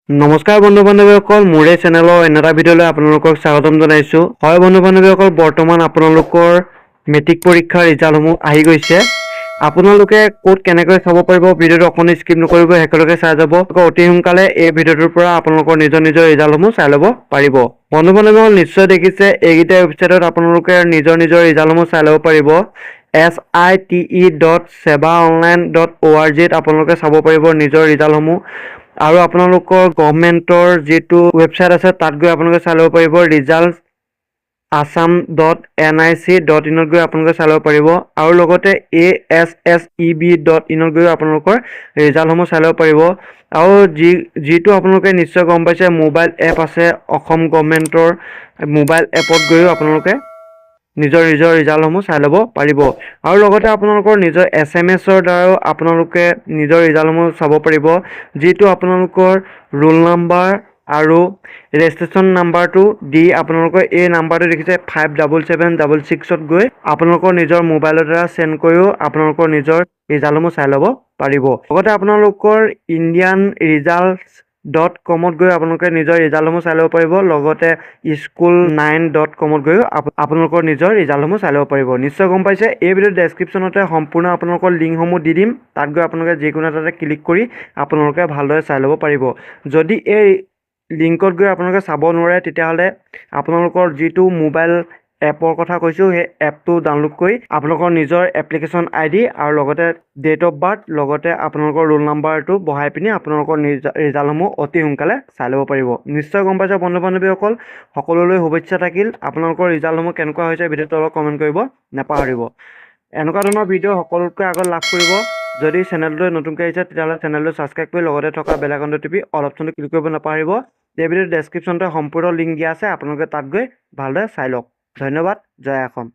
নমস্কাৰ বন্ধু বান্ধৱীসকল, মোৰ এই চেনেলৰ অন্য এটা ভিডিঅ'লৈ আপোনালোকক স্বাগতম জনাইছোঁ। হয় বন্ধু বান্ধৱীসকল, বৰ্তমান আপোনালোকৰ মেট্ৰিক পৰীক্ষাৰ ৰিজাল্টসমূহ আহি গৈছে। আপোনালোকে ক'ত কেনেকৈ চাব পাৰিব, ভিডিঅ'টো অকণো স্কিপ নকৰিব, শেষলৈকে চাই যাব। অতি সোনকালে এই ভিডিঅ'টোৰ পৰা আপোনালোকৰ নিজৰ নিজৰ ৰিজাল্টসমূহ চাই ল'ব পাৰিব। বন্ধু বান্ধৱীসকল, নিশ্চয় দেখিছে, এইকেইটা ৱেবছাইটত আপোনালোকে নিজৰ নিজৰ ৰিজাল্টসমূহ চাই ল'ব পাৰিব। site.sebaonline.org ত আপোনালোকে চাব পাৰিব নিজৰ ৰিজাল্টসমূহ আৰু আপোনালোকৰ গভমেণ্টৰ যিটো ৱেবছাইট আছে, তাত গৈ আপোনালোকে চাই ল'ব পাৰিব। results.assam.nic.in ত গৈ আপোনালোকে চাই ল'ব পাৰিব আৰু লগতে asseb.in ত গৈও আপোনালোকৰ ৰিজাল্টসমূহ চাই ল'ব পাৰিব। আৰু যিটো আপোনালোকে নিশ্চয় গম পাইছে, মোবাইল এপ আছে, অসম গভমেণ্টৰ মোবাইল এপত গৈও আপোনালোকে নিজৰ নিজৰ ৰিজাল্টসমূহ চাই ল'ব পাৰিব। আৰু লগতে আপোনালোকৰ নিজৰ এছএমএছৰ দ্বাৰাও আপোনালোকে নিজৰ ৰিজাল্টসমূহ চাব পাৰিব, যিটো আপোনালোকৰ ৰোল নাম্বাৰ আৰু ৰেজিষ্ট্ৰেশ্যন নাম্বাৰটো দি আপোনালোকৰ এই নাম্বাৰটো দেখিছে, 57766ত গৈ আপোনালোকৰ নিজৰ মোবাইলৰ দ্বাৰা চেণ্ড কৰিও আপোনালোকৰ নিজৰ ৰিজাল্টসমূহ চাই ল'ব পাৰিব। লগতে আপোনালোকৰ ইণ্ডিয়ান ৰিজাল্টছ ডট কমত গৈ আপোনালোকে নিজৰ ৰিজাল্টসমূহ চাই ল'ব পাৰিব। লগতে স্কুল 9.কমত গৈও আপোনালোকৰ নিজৰ ৰিজাল্টসমূহ চাই ল'ব পাৰিব। নিশ্চয় গম পাইছে, এই ভিডিঅ'ৰ ডেছক্ৰিপশ্যনতে সম্পূৰ্ণ আপোনালোকৰ লিংকসমূহ দি দিম। তাত গৈ আপোনালোকে যিকোনো এটাতে ক্লিক কৰি আপোনালোকে ভালদৰে চাই ল'ব পাৰিব। যদি এই লিংকত গৈ আপোনালোকে চাব নোৱাৰে, তেতিয়াহ'লে আপোনালোকৰ যিটো মোবাইল এপৰ কথা কৈছোঁ, সেই এপটো ডাউনলোড কৰি আপোনালোকৰ নিজৰ এপ্লিকেশ্যন আইডি আৰু লগতে ডেট অফ বাৰ্থ, লগতে আপোনালোকৰ ৰোল নাম্বাৰটো বহাই পিনি আপোনালোকৰ ৰিজাল্টসমূহ অতি সোনকালে চাই ল'ব পাৰিব। নিশ্চয় গম পাইছে বন্ধু বান্ধৱীসকল, সকলোলৈ শুভেচ্ছা থাকিল। আপোনালোকৰ ৰিজাল্টসমূহ কেনেকুৱা হৈছে, ভিডিঅ'টোৰ তলত কমেণ্ট কৰিব নাপাহৰিব। এনেকুৱা ধৰণৰ ভিডিঅ' সকলোতকৈ আগত লাভ কৰিব, যদি চেনেলটোৱে নতুনকৈ আহিছে, তেতিয়াহ'লে চেনেলটো ছাবস্ক্ৰাইব কৰি লগতে থকা বেল আইকনটো টিপি অল অপশ্যনটো ক্লিক কৰিব নাপাহৰিব। এই ভিডিঅ'ৰ ডেছক্ৰিপশ্যনতে সম্পূৰ্ণ লিংক দিয়া আছে, আপোনালোকে তাত গৈ ভালদৰে চাই লওক। ধন্যবাদ, জয় অসম।